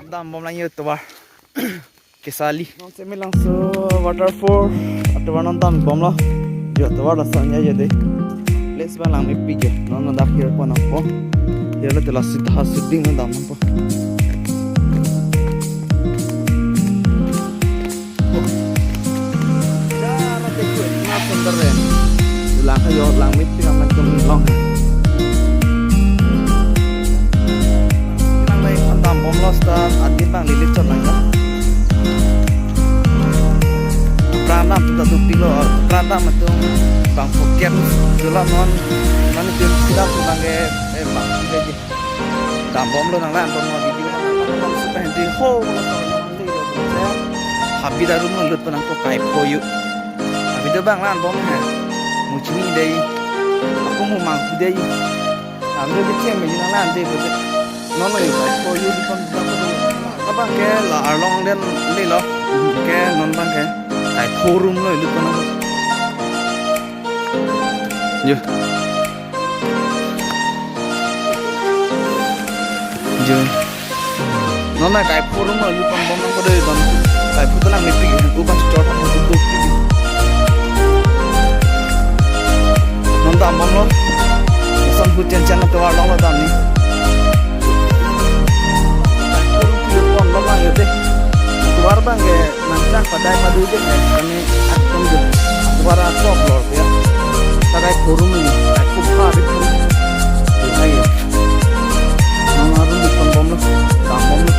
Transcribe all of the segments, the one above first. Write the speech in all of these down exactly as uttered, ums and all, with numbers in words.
Dambomlang yo tovar. Kesali. Non Semelangso waterfall atovar non dambomlo. Yo tovar lason ya yo de. Place abang langmepik ke. Non non dak hirpo nangpo. Hirlo te la sita shooting non dambompo. Jara te kuet na sundar re. Lang yo langmepik amat tum long. Lang lai an dambomlo seta adin abang lilit chot lang ya. Pran dam tum ta dupilo, pran dam atum bang pocket jula non, non itu kita tu bang ke, eh, bang, kita je. Dambomlo nang lan, bom mo video. Bom supen di ho, bom supen di ho. Habit arum nang lut penang ko kai poyu. Habit abang lan bom ha. Muchmi dei. Aku mu mang dei. Habit di chem me nang lan dei betul. Nono yo kai poyu di pon. Abang ke la arlong den lelo. Ke non abang ke kai porum lo lut penang. Yo. Jo. Non na kai porum lo lut pon bom nang kode don. Kai porum nang mepik uban chot nang kode. Non dambomlo. Son hu chen chen tovar longlo dam ni. Kai porum lut pon bom nang yo de. Tovar abang ke nangchak padai padu je, eh, kami atum je. Tovar asok lor ya. Takai porum ni, kai kupha ri porum. Ayo. Nang arum di pon bomlo, dambomlo.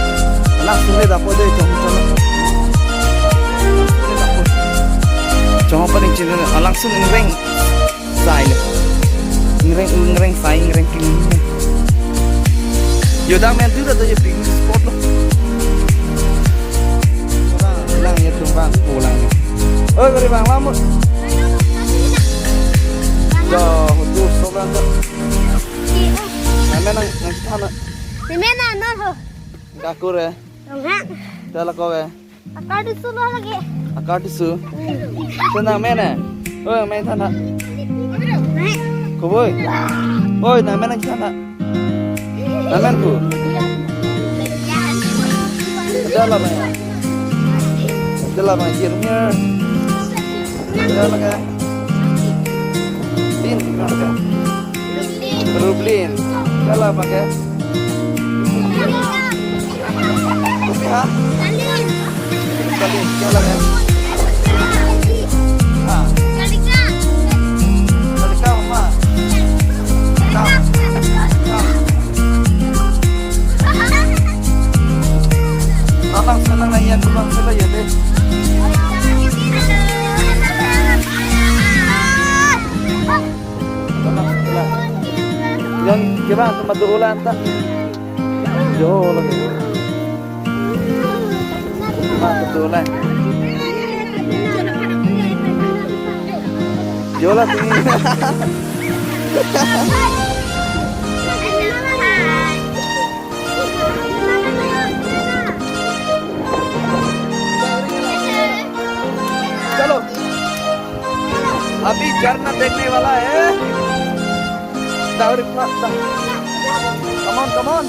Langsung le dapo de, chong chong. Chong apa ning chin, langsung reng. Sai le. Ngreng ngreng sai ngreng king. Yo dang men tu da to yo picnic spot lo. Lang yo tum bang pulang. Oi, beri bang lamu. Yo, tu so bang tu. Name nang nang sana. Name nang nor ho. Kakur eh. Longhang. Tala ko eh. Akar dusu lo lagi. Akar dusu. Hmm. Tenang mena. Oi, main sana. Koboi. Oi, na mena sana. Na men ku. Ada lah banyak. Ada lah banyak. Ada lah banyak. Din. Rublin. Kalau pakai. Ha? Kalin. Kalin. Kalau ya. Ha. Kalika. Kalika, mama. Kalika. Kalika. Alang senang na iyan dulu, senang ya deh. Yang gimana teman tuh ulan tak? Jo lagi. Teman tuh ulan. Jo lah tinggi. चलो, अभी झरना देखने वाला है। Come on, come on.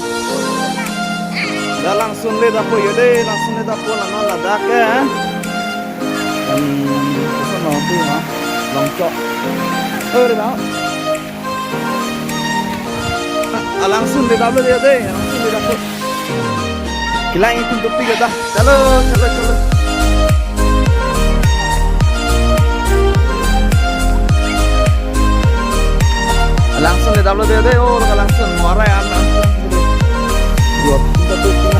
Dah langsung le dapo yo de, langsung le dapo la non ladak eh. Em, koson lo tu na? Longchok. Oh, re ba. Ah, langsung le dapo yo de, langsung le dapo. Kilang itu dupi kita. Chalo, chalo, chalo. Langsung le dapo de de, oh, langsung muara ya. Dua, tiga, dua, tiga.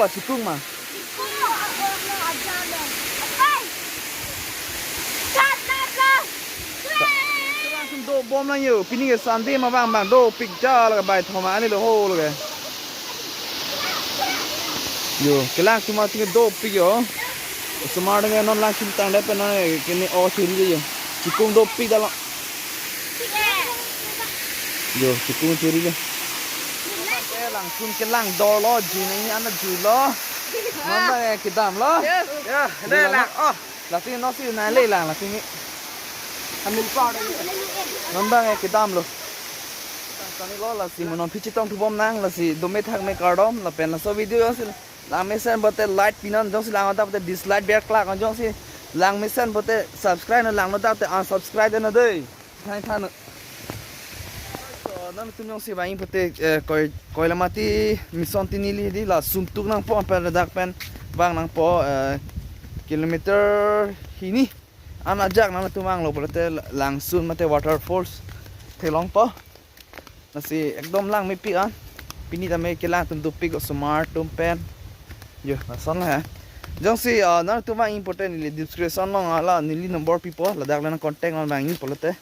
Chikung ma. Kelang sum dobom lang yo. Pini ke Sunday ma bang bang dopik ja la ke bai thoma ani lo ho lo ke. Yo, kelang sum ma ting dopik yo. Osomar dengan non langsung tang dai pen non kene o churi yo. Chikung dopik dalo. Yo, chikung churi yo. Kelang sum kelang dolo, ju nang ini anak ju lo. Non bang kedam lo. Ya, ini lang. Oh, lasi non si nang le lang lasi ni. Amin pa. Non bang kedam lo. Kani lo lasi mo non phi chetong thubom nang lasi dome thak me kardom lapen laso video jongsi lang mesen pote like pinon, jongsi lang anta pote dislike biar klak, jongsi lang mesen pote subscribe non, lang no dak te unsubscribe non dei. Thank thank. So, nangtum jongsi bang pote, eh, Koi, Koilamati Mission ti neli di la sumtuk nangpo pen ladak pen bang nangpo, eh, kilometer hini. An ajak nangtum vanglo pulote langsun mate waterfalls theklongpo. Lasi ekdom lang mepik an. Pini tame kelang atum dopik osomar atum pen. Yo, lason la. Jongsi, ah, nangtum vang important neli description along la neli number pipo, ladak le nang contact non vang pulote.